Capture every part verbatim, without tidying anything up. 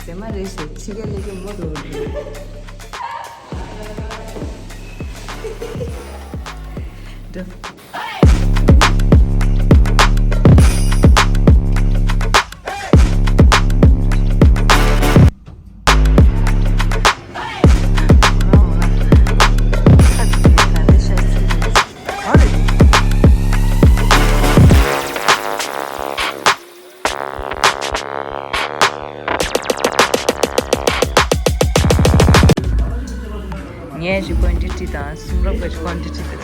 དེ་མ་རེད་ཟེར་ཕྱི་རྒྱལ་སླེབས་རྒྱུ་མོ་འགྲོ་གི་འདུག་ངས་ཀྱི་ཀོན་ཊི་ཊི་དང་གསུང་རབ་ཀྱི་ཀོན་ཊི་ཊི་དེ།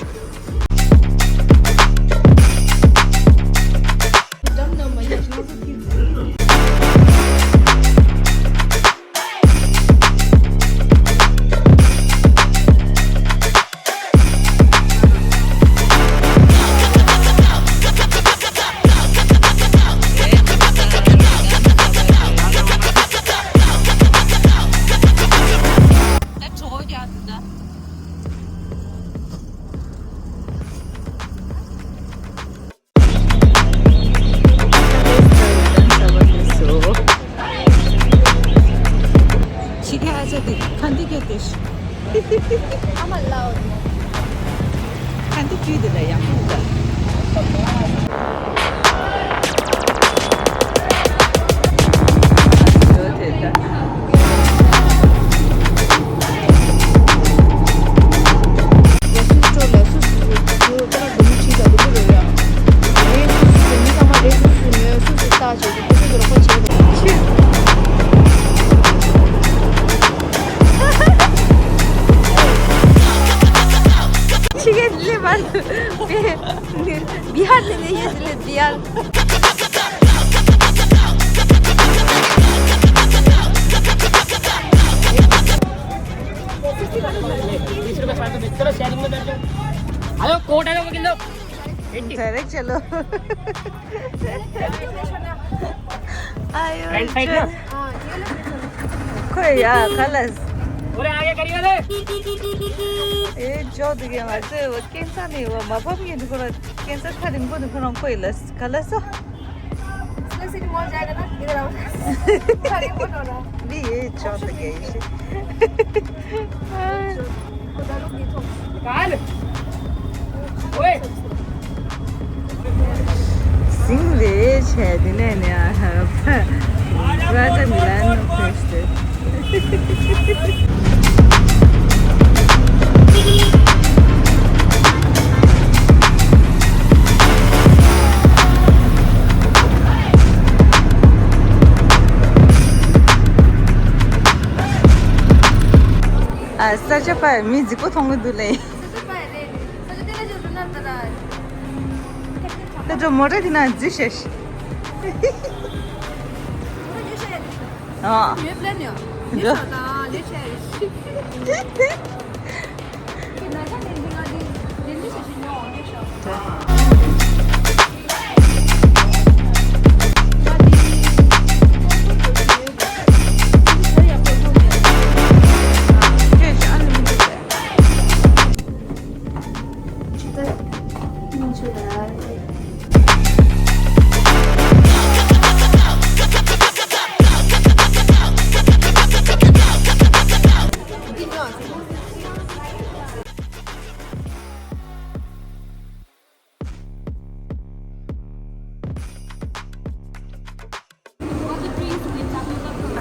ཕྱི་རྒྱལ་ཨ་ཅག་དེ་ཁ་འདི་སྐད་དེ། ཨ་མ་ལའོ། ཁ་འདི་བརྒྱུད་དེ་ལ་ཡག་པོ་འདུག་ད། ཡ་སུ་སྤྲོ་ལ་སུ་སུ་སུ་ཏ་ལ་འདི་མི་ཁྲིད་ད་འདི་མི་རོ་ཡ། རེད་སུ་སུ་སུ་མི་ཚང་མ་རེད་སུ་སུ་མོས་སུ་སུ་ལྟ་བྱེད་དུ་སུ་སུ་རོགས་པ་བྱེད་དུ། ཕྱི་རྒྱལ་ལས་མ་རེད། བི་ཧར་ནས་ལས་ཡོད་ལས་བི་ཧར། चलो शेयरिंग में बैठ जाओ। आयो कोट आयो वकील लोग। डायरेक्ट चलो। आयो फ्रंट साइड ना। कोई यार खलस। पूरे आगे करिए रे। ए जो दिखे वैसे वो कैंसर नहीं हुआ मापा भी नहीं करो। कैंसर था दिन को दिन को कोई लस खलस। Sila sini mall jayega na, idhar aao. Khali photo na. Bhi ye chot gayi shi. Kaal. Oye. Sing re che dine ne. Raja Milan no peste. ཨ་ས་ཆ་པ་མི་རྫིག་པོ་མཐོང་གི་འདུག་ལེ། ས་ཆ་པ་རེད། ས་ཆ་དེ་ལ་ཅིག་རུ་ན་ད་ལ། ད་ཅོ་མོ་ཊ་དེ་ན་རྫི་ཤ་ཤི། མོ་ཊ་ཉོ་ཤ་ཡ་དེ། ཨ། ཉོས་པླན་ཡོད། ཉོས་ཤ་དང་ལས་བྱས་ཡོད།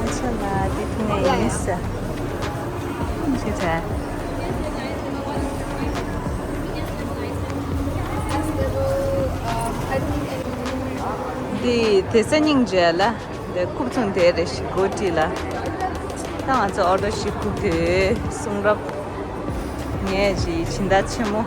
अच्छा ला, दे तूने ये सा। ठीक है। འདི་དེ་ས་སྙིང་རྗེ་ལ། འདི་ཁུག་ཚང་དེ་རེ་ཞིག་གོ་ཏི་ལ། ད་ང་ཚོ་ཨོ་ཏོ་ཞིག་ཁུག་དེ་གསུང་རབ། ངས་ཅི་ཕྱི་ཟླ་ཆེན་མོ།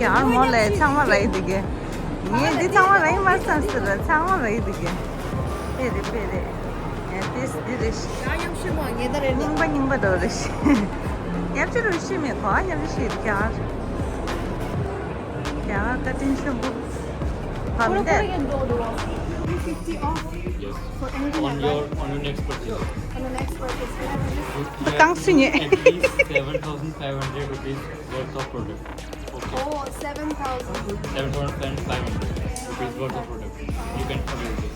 ཡར་མོ་ལས་ཚང་མ་རག་འདུག་གས། ངས་འདི་ཚང་མ་རག་མ་བསམ་ཟེར་ར་ཚང་མ་རག་འདུག་གས། དཔེ་རེད་དཔེ་རེད། ཡ་ཏིས་འདི་རེད་ཤི། ཡ་ཡམ་ཤི་མོ་ངེ་ད་རེད་ནི། རྙིང་པ་རྙིང་པ་འདྲ་རེད་ཤི། ཉམས་ཆེ་རུ་ཤི་མེད་གོ། ཉམས་ཆེ་ཤི་རྒྱ་གར། རྒྱ་གར་བཀའ་དྲིན་ཆེན་པོ། ཕ་མི་འདས། Yes. For anything I On your, like. On your next purchase. On the next purchase, can I please? You have to have at least seven thousand five hundred rupees worth of product. Okay. Oh, seven thousand. Seven thousand five hundred rupees worth of product. You can avail this.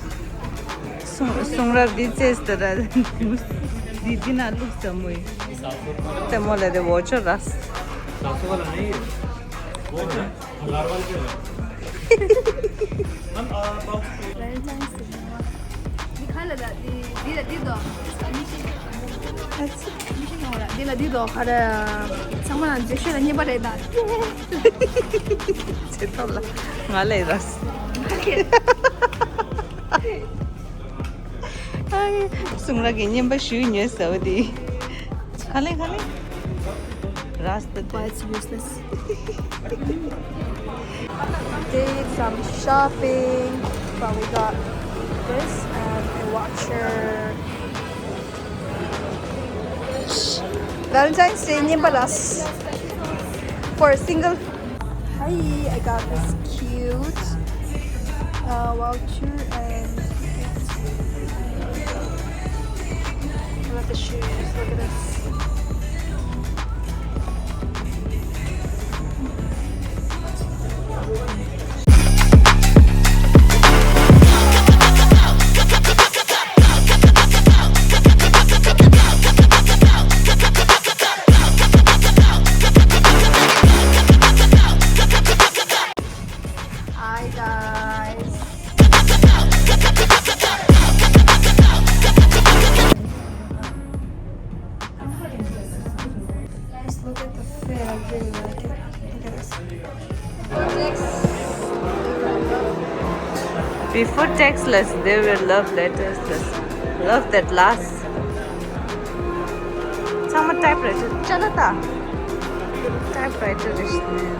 སུང་སུང་ར་འདི་རྩེས་ཏེ་ར། འདི་འདི་ན་ལུགས་ཙམ་མོ་ཡིན། ལྟད་མོ་ལ་དེ་འོ་ཅོ་ར། Valentine's Day. འདི་ག་ལ་ལ་འདི་འདི་ལ་འདི་དོ། མི་ཤེས། མི་ཤེས་ཡོང་ལ་འདི་ལ་འདི་དོ་ག་ར། ཚང་མ་ལ་འདི་ཤོད་ལ་རྙེད་པ་རེད་ད། ཚེ་ཐོག་ལ་ང་ལས་ར། ཨའི། སུང་ར་གི་རྔན་པ་ཞུས་ཉོས་ཟེར་བ་དེ། ག་ལེ་ག་ལེ། རས་ཏི་ཏི། Why it's useless. Did some shopping, but we got this and a watcher. Valentine's Day རྔན་པ་རས། For a single. Hi, I got this cute uh, voucher and I love the shoes. Look at this. Hi guys. Guys, look at the fit. I really like it. Look at this. Before textless, they were love letterless. Love that last. ཚང་མ་typewriter ཅ་ལག་ད། Typewriter རེད་ཤི་ནས།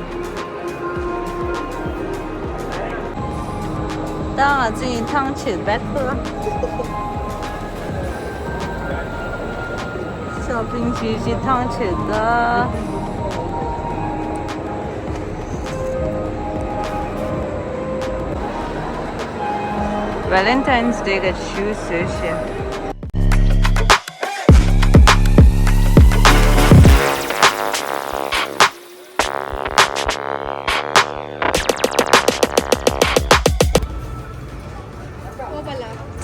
ད་ང་ཚོ་ཡིན་ཐང་ཆད་བེད་པོ། Shopping བྱེད་བྱེད་ཐང་ཆད་ད། Valentine's Day ག་ཞུ་བཟོས་ཤེ།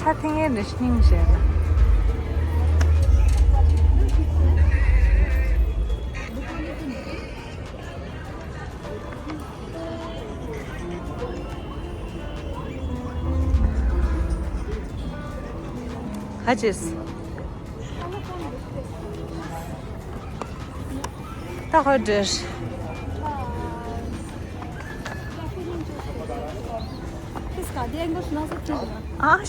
ཁྲ་ཐིང་ངེ་རི་སྙིང་རྗེ་ལ། ཧ་ཅེས། ད་ཧོ་འདྲེར། ཨ།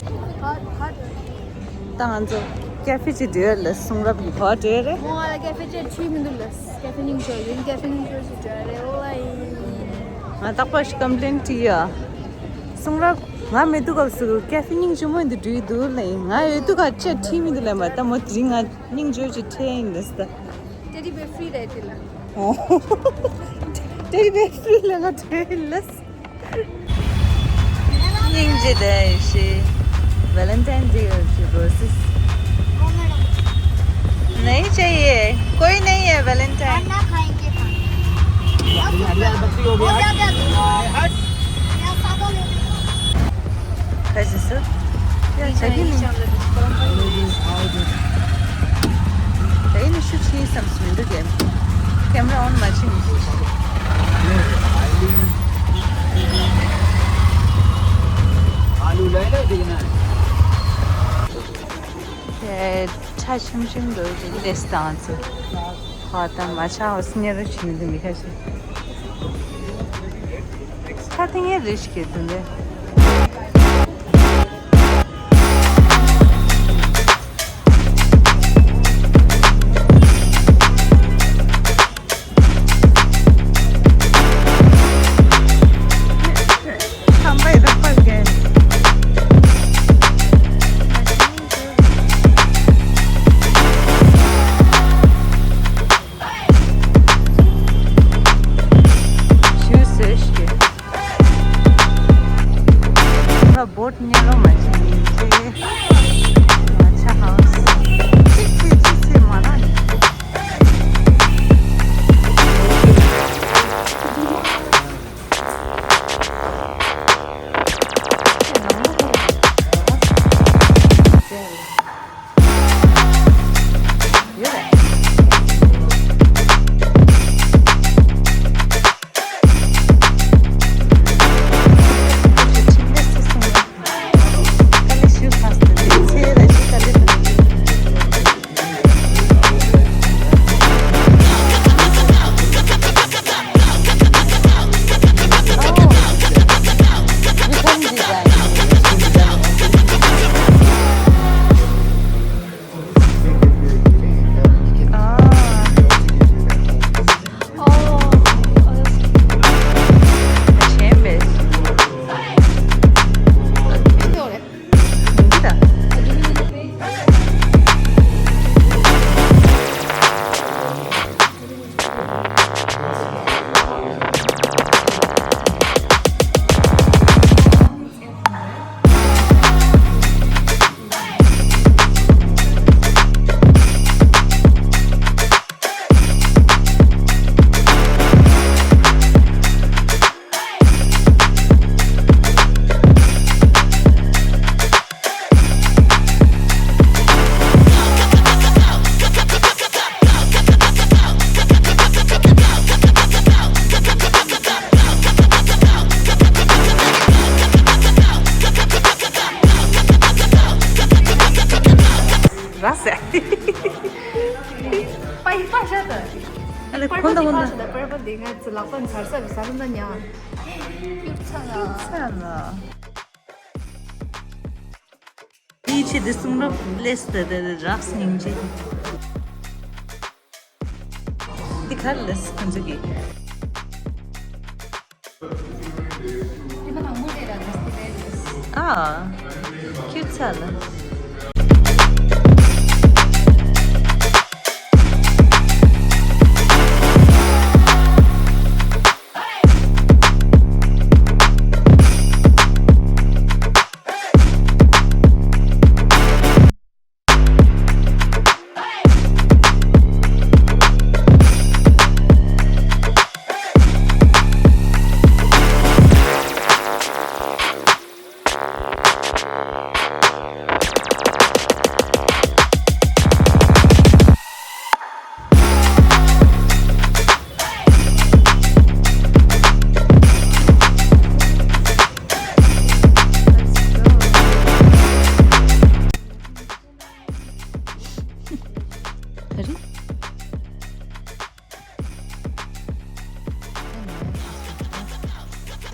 ད་ང་ཚོ་ཀེ་ཧྥེ་ཅིག་འགྲོ་ཡ་ལ་གསུང་རབ་ཀྱི་གོ་འདྲེ་རེད། མོ་ང་ལ་ཀེ་ཧྥེ་ཅིག་ཁྲིད་མི་འདུག་ལ། ཀེ་ཧྥེ་སྙིང་རྗེ་ཡིན། ཀེ་ཧྥེ་སྙིང་རྗེ་ཞིག་འགྲོ་ཡ་རེད། ཨོ་ཨི། ང་རྟག་པར་ཞིག་ཀམ་པི་ལེན་བྲིས་ཡ། གསུང་རབ་ང་མི་འདུག་སྐབས་སུ་ཀེ་ཧྥེ་སྙིང་རྗེ་མོ་འདི་འགྲོ་ཡི་འདུག་ལ། ཡིན་ང་ཡོད་དུས་ཀ་ཅེ་ཁྲིད་མི་འདུག་ལ། མ་ད་མོ་དེ་རིང་ང་སྙིང་རྗེ་ཅིག་ཁྲིད་ཡིན་ལ་སི་ད། Teddy bear free རེད་དེ་ལ། ཨོ། Teddy bear free ལ་ང་ཁྲིད་ཡིན་ལ་སི། སྙིང་རྗེ་ལྡན་ཞེས། Valentine Day of the Roses. नहीं चाहिए, कोई नहीं है Valentine। खाना खाएंगे खाना। हो गया, हो गया। ཁ་ཅིག་སུ། ཡ་ཆ་གི་ནི། ད་ཡིན་ནི་ཤུ་ཆི་བསམ་སུ་མི་འདུག་གས། Camera on མ་བྱེད་ནི་ཤུ་ཆི། आलू ले ले देखना। ཁྲ་ཆེམ་ཆེམ་འདུག་ལས་བཏང་ཚུལ། ཧ་ད་མ་ཆ་ཧོ་སི་ཉེ་རུ་ཆེ་མི་འདུག་མི་ཁ་ཤས། ཁ་ཐེ་ངེ་རེ་ཞིག་གེ་དུ་ལེ། ར་ཟེ། པའི་པ་ཤ་ད། ཨ་ལེ། པར་ཁོང་ད་ཁོང་ད། པར་པ་འདི་ང་ཚོ་ལག་པ་འཚར་ས་གི་ས་རུ་ན་ཉ། ཡུག་ཚ་ལ། ཡུག་ཚ་ལ། དེའི་ཆེད་དུ་གསུང་རབ་ལས་དེ་དེ་རགས་སྙིང་རྗེ། འདི་ག་རེ་ལས་ཁོང་ཚོ་གི། ཨ། ཁྱོད་ཚ་ལ།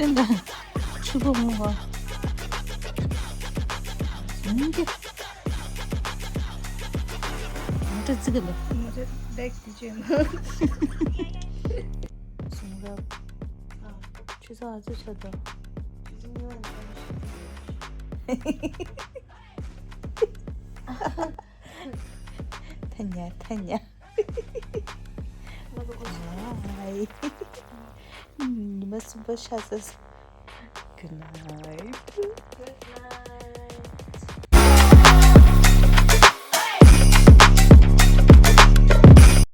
ཏན་ཏན་ཆུ་བོ་མོ་བ། ཨང་ཀི། མོ་ཏྲ་ཙི་གི་ལ། མོ་ཏྲ་བེག་ཏི་ཅེ་ན། གསུང་རབ། ཆུ་ཚོད་ཨ་ཙི་ཆ་ད། ཐ་ཉ་ཐ་ཉ། ང་ཚོ་ཁོ་ཨའི། ཉི་མ་གསུམ་པ་ཤ་ཟ་ས། Good night. Good night.